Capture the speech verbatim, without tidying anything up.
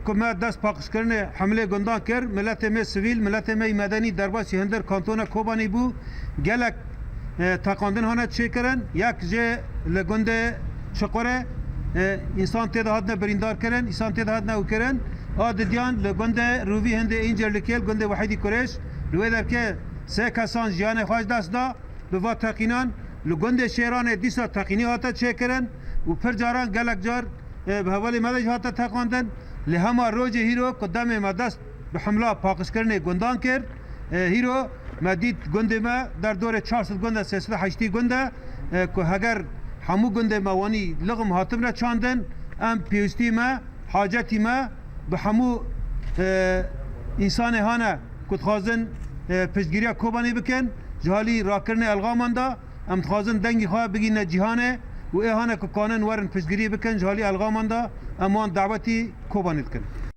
Ku me dest paqijkirinê hemlê gundan kir, miletê me sivîl, miletê me yî medenî derbasî hundir kantona Kobanî bû. Gelek, e, teqandin hane çêkirin. Yek jê li gundê Çiqure, e, însan tê de hatine birîndar kirin, însan tê de hatine û kirin. A didiyan li gundê Rûvî hindê Încerlikê, li gundê Wehîdî Kurêş, li wê derkê sê kesan jiyanê xwe ji dest da. Bi va teqînan li gundê Şêranê dîsa teqînî hate çêkirin û pir caran gelek car, e, bi hevalê me de jî hate teqandin. Lê hema rojê hîro ku demê me dest bi hemla paqijkirinê gundan kir, e, hîro me dît gundê me derdorê çar sed gund e, sê sed û heştî gund e, e, ku heger hemû gundê me wanî lixim hatibine çandin, em pêwîstî me, hacetî me bi hemû, e, însanê hane ku dixwazin, e, piştgiriya Kobanê bikin, ji halî rakirinê elxaman de. Em dixwazin dengî xwe bigîne cîhanê û ê hane ku kanin werin piştgirî bikin ji halî elxaman de, em wan dawetî Kobanê dikin.